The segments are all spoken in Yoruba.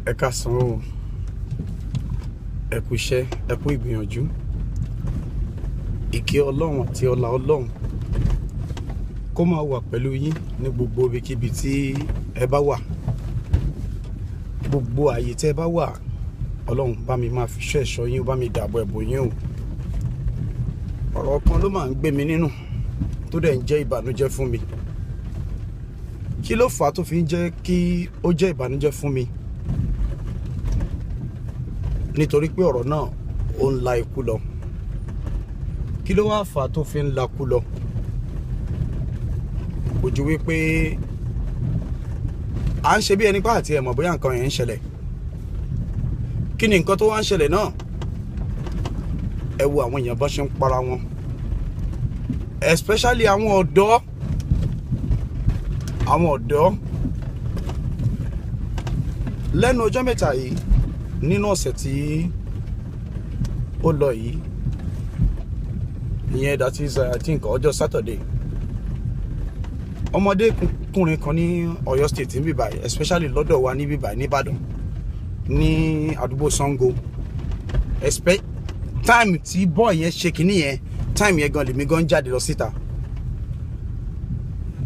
Ẹ káàsán o, ẹ kú iṣẹ́, ẹ kú ìgbìyànjú. Ìkẹ́ Ọlọ́run àti ọlá Ọlọ́run kó máa wà pẹ̀lú yín ní gbogbo ibikíbi tí ẹ bá wà, gbogbo ààyè tẹ́ ẹ bá wà. Ọlọ́run bá mi máa fi ṣọ́ ẹ̀ṣọ́ yín, bá mi dààbò ẹ̀bò yín o. Ọ̀rọ̀ kan ló máa ń gbé mi nínú tó dẹ̀ ń jẹ́ ìbànújẹ́ fún mi. Kí ló fà á tó fi ń jẹ́ kí ó jẹ́ ìbànújẹ́ fún mi? Nítorí pé ọ̀rọ̀ náà, ó ń la ikú lọ. Kí ló wá fà á tó fi ń la ikú lọ? Kò ju wípé à ń ṣe bí ẹni pé àti ẹ̀ mọ̀ bóyá nǹkan yẹn ń ṣẹlẹ̀. Kí ni nǹkan tó wá ń ṣẹlẹ̀ náà? Ẹ wo àwọn èèyàn bá ṣe ń para wọn, especially àwọn ọ̀dọ́, àwọn ọ̀dọ́ lẹ́nu ọjọ́ mẹ́ta yìí. Nínú ọ̀sẹ̀ tí ó lọ yìí, ìyẹn, that is, I think, ọjọ́ Saturday, ọmọdékùnrin kan ní Ọ̀yọ́ State níbí báyìí, especially lọ́dọ̀ wa níbí báyìí nìbàdàn, ní àdúgbò Sango. Time tí boy yẹn ṣe kínní yẹn, time yẹn gan lèmi gan jáde lọ síta.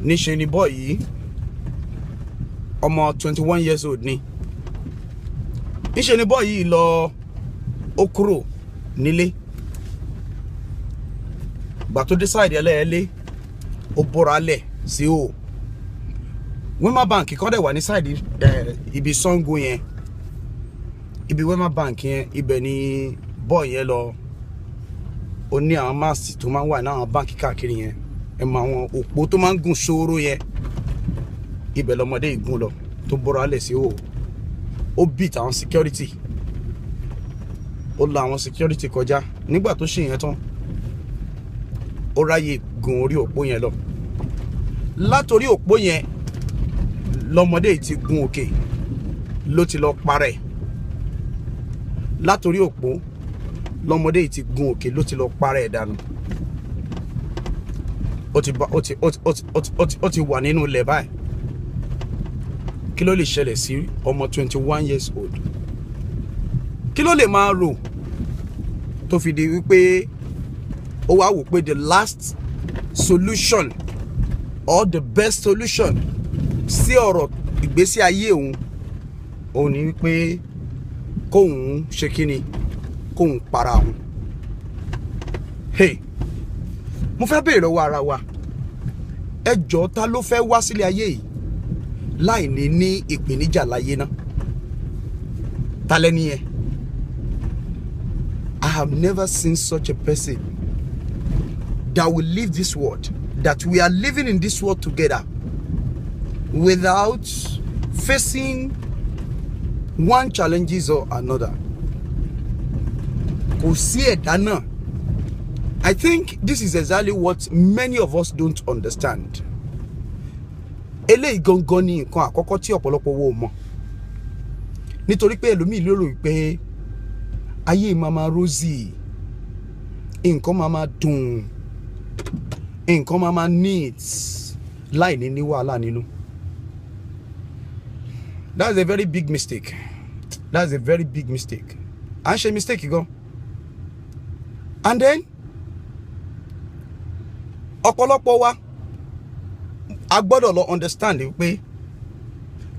Níṣe ni boy yìí, ọmọ 21 years old ni, níṣe ni boy yìí lọ, ó kúrò nílé. Gbà tó dé side ẹlẹ́ẹ̀lé, ó bọ́ra lẹ̀ sí o. Wema Bank kọ́ dẹ̀ wà ní side ibi Sango yẹn, ibi Wema Bank yẹn, ibẹ̀ ni boy yẹn lọ. Ó ní àwọn mast tó máa ń wà ní àwọn báǹkì káàkiri yẹn, ẹ mọ àwọn òpó tó máa ń gùn sóóró yẹn, ibẹ̀ lọmọdé ìgún lọ tó bọ́ra lẹ̀ sí o. Ó beat àwọn security, ó la àwọn security kọjá. Nígbà tó ṣe yẹn tán, ó ráyè gun orí òpó yẹn lọ. Látòrí òpó yẹn lọmọdé yìí ti gun òkè, ló ti lọ parẹ́. Látòrí òpó lọmọdé yìí ti gun òkè, ló ti lọ parẹ́ dànù. Ó ti bá ó ti ó ti ó ti ó ti ó ti ó ti wà nínú ilẹ̀ báyìí. Kí ló lè ṣẹlẹ̀ sí ọmọ 21 years old? Kí ló lè máa rò tó fi di wípé ó wá wò pé the last solution or the best solution sí ọ̀rọ̀ ìgbésí ayé òun, òun ni wípé kóun ṣe kíni, kóun para òun? Hey, mo fẹ́ béèrè lọ́wọ́ ara wa, ẹ jọ̀ọ́, ta ló fẹ́ wá sílé ayé yìí láì ní ní ìpèníjà láyé náà? Ta lẹ́ni yẹn? I have never seen such a person that will leave this world, that we are living in this world together, without facing one challenges or another. Kò sí ẹ̀dá náà. I think this is exactly what many of us don't understand. Eléyìí gangan ni nǹkan àkọ́kọ́ tí ọ̀pọ̀lọpọ̀ wo mọ̀, nítorí pé ẹlòmíì lérò pé ayé máa ma rosy, nǹkan máa ma dùn, nǹkan máa ma neat láì ní ní wàhálà nínú. That's a very big mistake. That's a very big mistake. À ń ṣe mistake gan. And then ọ̀pọ̀lọpọ̀ wa, a gbọ́dọ̀ lọ understand pé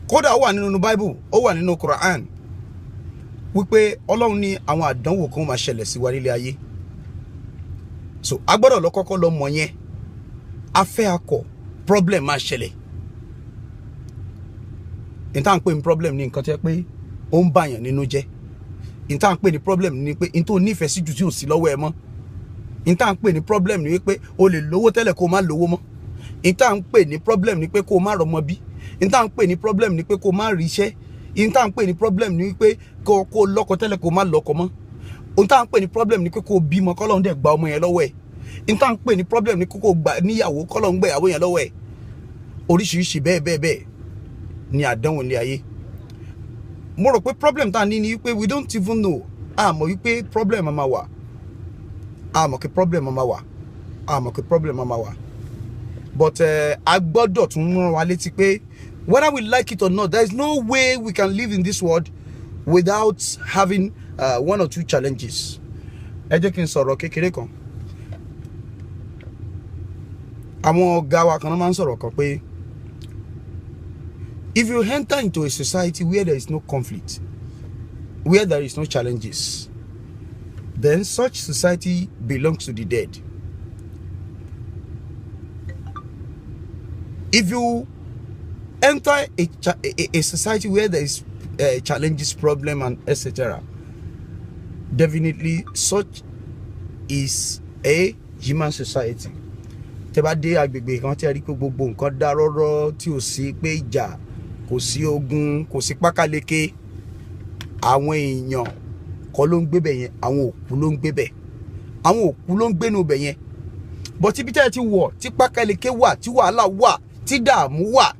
kódà ó wà nínú Bible, ó wà nínú Quran, wípé Ọlọ́run ní àwọn àdánwò kan máa ṣẹlẹ̀ sí wa nílé ayé. So a gbọ́dọ̀ lọ kọ́kọ́ lọ mọ̀ yẹn. Afẹ́ akọ, problem máa ṣẹlẹ̀. N tá à ń pè ní problem ní nǹkan tó yẹ pé ó ń bàyàn nínú jẹ́. N tá à ń pè ní problem ní pé n tó nífẹ̀ẹ́ sí jù tí ò sí lọ́wọ́ ẹ mọ́. N tá à ń pè ní problem ní wípé o lè lówó tẹ́lẹ̀, kó o má lówó mọ́. N tá à ń pè ní problem ní pé kó o má rọmọ bí. N tá à ń pè ní problem ní pé kó o má ríṣẹ́. N tá à ń pè ní problem ní wípé kó o lọ́kọ tẹ́lẹ̀, kó o má lọ́kọ mọ́. N tá à ń pè ní problem ní pé kó o bímọ, kọ́lọ́run dẹ̀ gba ọmọ yẹn lọ́wọ́ ẹ̀. N tá à ń pè ní problem ní kó o gbà níyàwó, kọ́lọ́run gbà ìyàwó yẹn lọ́wọ́ ẹ̀. Oríṣiríṣi bẹ́ẹ̀ bẹ́ẹ̀ bẹ́ẹ̀ ni àdánwò ilé ayé. Mo rò pé problem tá a ní ni wípé we don't even know. A mọ̀ wípé problem máa wà, a mọ̀ pé problem máa wà, a mọ̀ pé problem máa wà. But a gbọ́dọ̀ tún rán wa létí pé whether we like it or not, there is no way we can live in this world. without having one or two challenges. Ẹ jẹ́ kí n sọ̀rọ̀ kékeré kan. Àwọn ọ̀gá wa kan náà máa ń sọ̀rọ̀ kan pé if you enter into a society where there is no conflict, where there is no challenges, then such society belongs to the dead. If you enter a society where there is challenges, problem, and etc., definitely such is a human society. Tẹ́ bá dé agbègbè kan tí a rí pé gbogbo nǹkan dá rọ́rọ́, tí ò sí pé ìjà, kò sí ogun, kò sí pákáleke, àwọn èèyàn kọ́ ló ń gbé bẹ̀ yẹn, àwọn òkú ló ń gbé bẹ̀, àwọn òkú ló ń gbénu bẹ̀ yẹn. But ibi tẹ́ ẹ ti wọ̀ tí pákáleke wà, tí wàhálà wà, tí dààmú wà,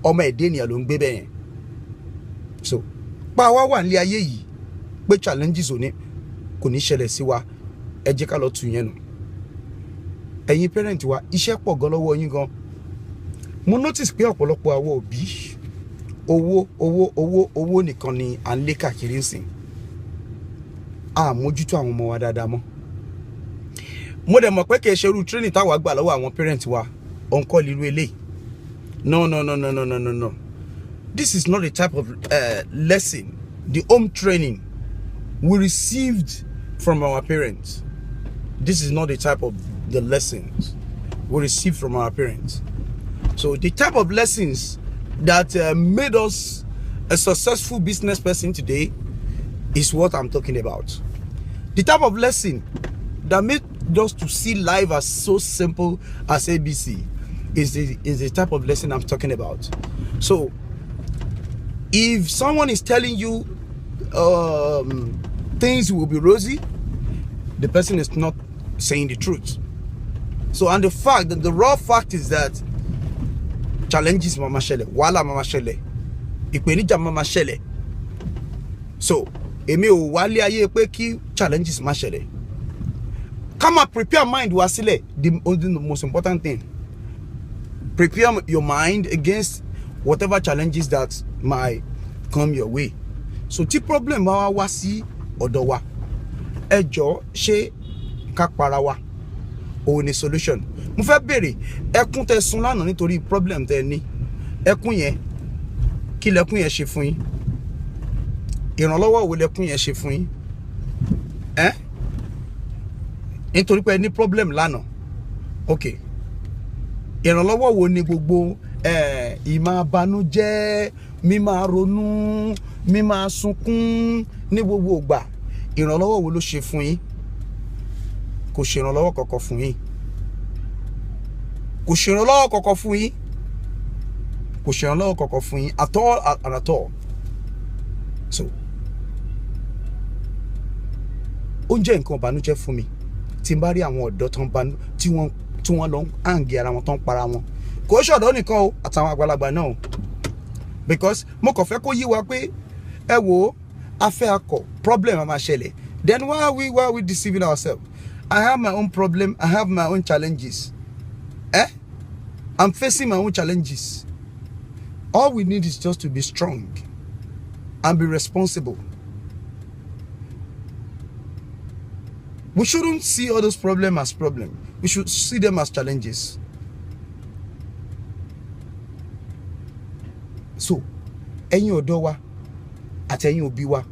ọmọ ẹ̀dẹ́ ènìyàn ló ń gbé bẹ̀ yẹn. So pa wá wà nílé ayé yìí pé challenges ò ní kò ní ṣẹlẹ̀ sí wa, ẹ jẹ́ ká lọ tù yẹn nù. Ẹ̀yin parent wa, iṣẹ́ pọ̀ gan lọ́wọ́ yín gan. Mo notice pé ọ̀pọ̀lọpọ̀ àwọn òbí, owó owó owó owó nìkan ni à ń lé káàkiri ń sìn. A mójútó àwọn ọmọ wa dáadáa mọ́. Mo dẹ̀ mọ̀ pé kì í ṣe irú training táwa gbà lọ́wọ́ àwọn parent wa òǹkọ́ lílu eléyìí. No, no, no, no, no, no, no, no. This is not the type of lesson, the home training we received from our parents. This is not the type of the lessons we received from our parents. So the type of lessons that made us a successful business person today is what I'm talking about. The type of lesson that made us to see life as so simple as ABC is the type of lesson I'm talking about. So if someone is telling you things will be rosy, the person is not saying the truth. So, and the fact that the raw fact is that challenges máa ma ṣẹlẹ̀, wàhálà máa ma ṣẹlẹ̀, ìpèníjà máa ma ṣẹlẹ̀. So èmi ò wálé ayé pé kí challenges má ṣẹlẹ̀. Ká máa prepare mind wa sílẹ̀, the most important thing, prepare your mind against whatever challenges that might come your way. So tí problem bá wá wá sí ọ̀dọ̀ wa, ẹ jọ̀ọ́, ṣé ká para wa òun ni solution? Mo fẹ́ béèrè, ẹkún tẹ́ sun lánàá nítorí problem tẹ́ ní, ẹkún yẹn, kí lẹkún yẹn ṣe fún yín? Ìrànlọ́wọ́ wo lẹkún yẹn ṣe fún yín? Ẹ́ nítorí pé ẹ ní problem lánàá, ok, ìrànlọ́wọ́ wo ni gbogbo ìmáa banújẹ́, mímáa ronú, mímáa sunkún ní gbogbo ìgbà, ìrànlọ́wọ́ wo ló ṣe fún yín? Kò ṣèrànlọ́wọ́ kankan fún yín, kò ṣèrànlọ́wọ́ kankan fún yín, kò ṣèrànlọ́wọ́ kankan fún yín at all and at all. So ó ń jẹ́ nǹkan ìbànújẹ́ fún mi tí n bá rí àwọn ọ̀dọ́ tó ń banú, tí wọ́n lọ ń hang ara wọn, tó ń para wọn. Kò ṣọ̀dọ́ nìkan o, àtàwọn àgbàlagbà náà o, because mo kàn fẹ́ kó yí wa pé ẹ wò ó, afẹ́ akọ problem a máa ṣẹlẹ̀. Then why are we deceiving ourselves? I have my own problem, I have my own challenges. I'm facing my own challenges. All we need is just to be strong and be responsible. We shouldn't see all those problems as problems. We should see them as challenges. So ẹ̀yin ọ̀dọ́ wa àti ẹ̀yin òbí wa,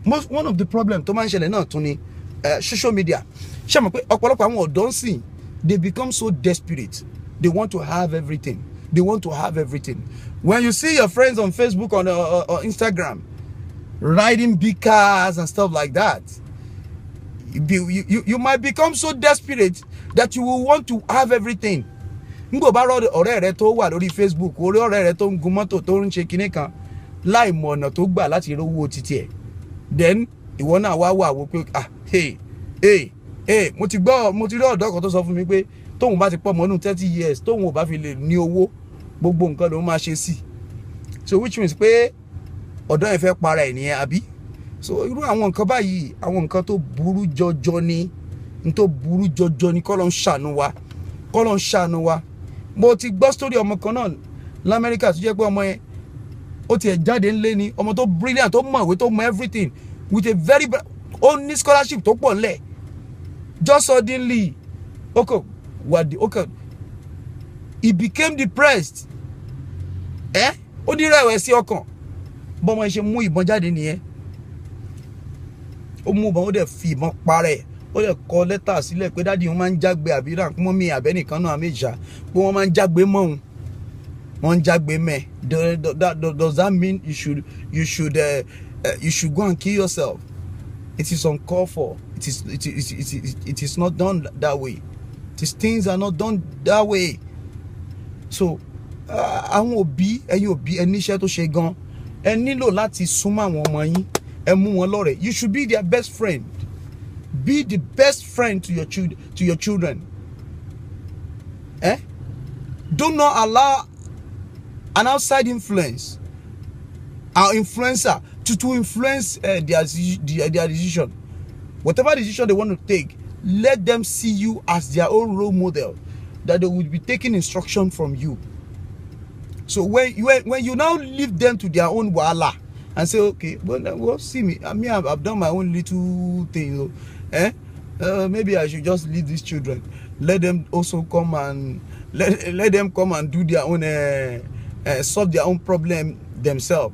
most one of the problem tó máa ń ṣẹlẹ̀ náà tún ni social media. Ṣé mọ̀ pé ọ̀pọ̀lọpọ̀ àwọn ọ̀dọ́ ń sìn, they become so desperate. They want to have everything, they want to have everything. When you see your friends on Facebook, on Instagram, riding big cars and stuff like that, you might become so desperate that you will want to have everything. Ngbò bá rọ ọ̀rẹ́ rẹ tó wà lórí Facebook, orí ọ̀rẹ́ rẹ tó ń gun mọ́tò, tó ń ṣe kinní kan, láì mọ ọ̀nà tó gbà láti rówó títí ẹ̀, then ìwọ náà wá wà wò pé, ah, hey, hey, hey. Mo ti gbọ́, mo ti rí ọ̀dọ́ kan tó sọ fún mi pé tóun bá ti pọ̀ mọ́nú 30 years, tóun ò bá fi lè ní owó, gbogbo nǹkan lòun máa ṣe sí. So which means pé ọ̀dọ́ yẹn fẹ́ para ẹ̀ nìyẹn, àbí? So irú àwọn nǹkan báyìí, àwọn nǹkan tó burú jọjọ ni, n tó burú jọjọ ni. Kọ́lọ́ ń ṣàánú wa, kọ́lọ́ ń ṣàánú wa. Mo ti gbọ́ story ọmọ kan náà lamẹ́ríkà tó jẹ́ pé ọmọ yẹn ó Ó tiẹ̀ jáde ńlé ni, ọmọ tó brilliant, tó mọ̀wé, tó mọ everything, with a very, ó ní scholarship tó pọ̀ ńlẹ̀. Just suddenly, okay, wà di, okay, he became depressed. Ẹ ó ní rẹ̀wẹ̀sì ọkàn. Bọ́mọ ṣe mú ìbọn jáde nìyẹn. Ó mú ìbọn, ó dẹ̀ fi ìbọn parẹ́. Ó dẹ̀ kọ lẹ́tà sílẹ̀ pé daddy wọn máa ń jágbe, àbí mummy àbẹ́nìkan náà àmì ìjà, pé wọ́n máa ń jágbe mọ́ òun, wọ́n ń jágbe mẹ́. Does that mean you should go and kill yourself? It is uncalled for. It is not done that way. These things are not done that way. So àwọn òbí, ẹ̀yin òbí, ẹ níṣẹ́ tó ṣe gan. Ẹ nílò láti súnmọ́ àwọn ọmọ yín. Ẹ mú wọn lọ́rẹ̀ẹ́. You should be their best friend. Be the best friend to your children. Eh? Do not allow an outside influence, our influencer, to influence their decision. Whatever decision they want to take, let them see you as their own role model, that they will be taking instruction from you. So when you now leave them to their own wahala and say, "Okay, well, well, see me, I mean, I've done my own little thing, eh? Maybe I should just leave these children. Let them also come and let them come and do their own, solve their own problem themselves."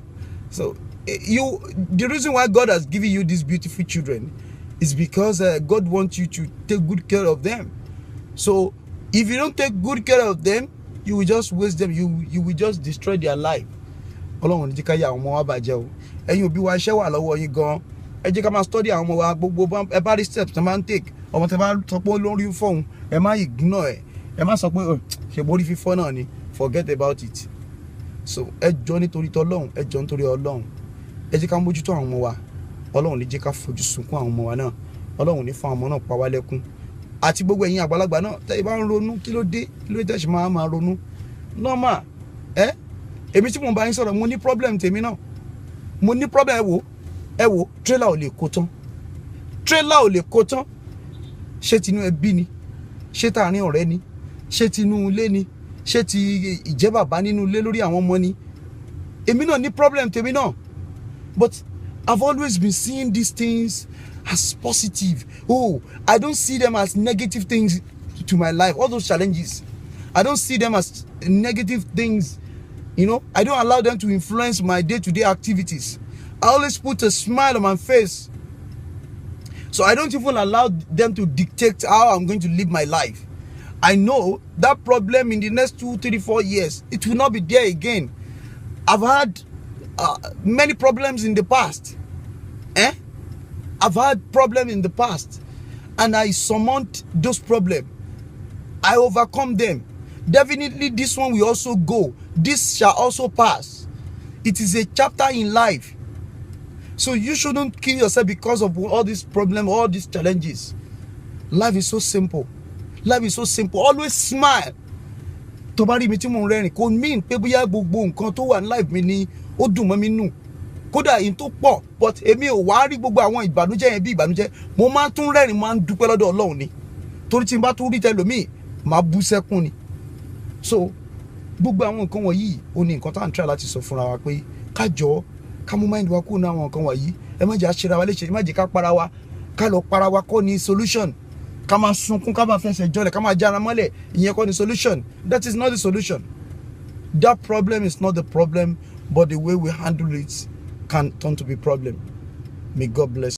So the reason why God has given you these beautiful children is because God wants you to take good care of them. So if you don't take good care of them, you will just waste them. You will just destroy their life. Ọlọ́run ní jẹ́ ká yà àwọn ọmọ wa bàjẹ́ o. Ẹ̀yin òbí wa, iṣẹ́ wà lọ́wọ́ yín gan. Ẹ jẹ́ ká máa study àwọn ọmọ wa gbogbo. Ẹ bá rí steps tó máa ń take, ọmọ tẹ bá sọ pé lórí ń fọ́hùn, ẹ má ignore ẹ. Ẹ má sọ pé ṣe borí fífọ́ náà ni, forget about it. So ẹ jọ nítorí tọlọ́run, ẹ jọ nítorí Ọlọ́run, ẹ jẹ́ ká mójútó àwọn ọmọ wa. Ọlọ́run ní jẹ́ ká fojú sunkún àwọn ọmọ wa náà. Ọlọ́run ní fún àwọn ọmọ náà pa wá lẹ́kún. Àti gbogbo ẹ̀yin àgbàlagbà náà tẹ́ ẹ bá ń ronú, kí ló dé? Kí ló dé tẹ́ ṣe máa máa ronú normal? Ẹ èmi tí mo bá yín sọ̀rọ̀, mo ní problem tèmi náà, mo ní problem. Ẹ wò, ẹ wò, trailer ò lè kó tán, trailer ò lè kó tán. Ṣé tinú ẹbí ni? Ṣé tààrin ọ̀rẹ́ ni? Ṣé tinú ilé ni? Ṣé ti ìjẹ́ bàbá nínú ilé lórí àwọn ọmọ ni? Èmi náà ní problem tèmi náà, but I've always been seeing these things as positive. Oh, I don't see them as negative things to my life. All those challenges, I don't see them as negative things. I don't allow them to influence my day-to-day activities. I always put a smile on my face. So I don't even allow them to dictate how I'm going to live my life. I know that problem, in the next 2, 3, 4 years, it will not be there again. I've had many problems in the past. Eh? I've had problems in the past, and I surmount those problems. I overcome them. Definitely, this one will also go. This shall also pass. It is a chapter in life. So you shouldn't kill yourself because of all these problems, all these challenges. Life is so simple. Life is so simple. Always smile. Tó bá rí mi tí mò ń rẹ́rìn, kò mean pé bóyá gbogbo nǹkan tó wà ní life mi ni ó dùn mọ́ mi nù. Kódà èyí tó pọ̀, but èmi ò wá rí gbogbo àwọn ìbànújẹ́ yẹn bí ìbànújẹ́. Mo máa ń tún rẹ́rìn, máa ń dúpẹ́ lọ́dọ̀ Ọlọ́run ni. Torí tí n bá tún rí tẹlòmíì, máa bú sẹ́kún ni. So gbogbo àwọn nǹkan wọ̀nyí, ó ní nǹkan tá à ń try láti sọ fúnra wa pé ká jọ ká mú mind wa kúrò ní àwọn nǹkan wọ̀nyí. Ẹ má jẹ́ àṣírà wa léṣe, ẹ má jẹ́ ká para wa. Ká lọ para wa kọ́ ni solution. Ká máa sunkún, ká máa fẹsẹ̀ jọlẹ̀, ká máa jára mọ́lẹ̀, ìyẹn kọ́ ni solution. That is not the solution. That problem is not the problem, but the way we handle it can turn to be problem. May God bless.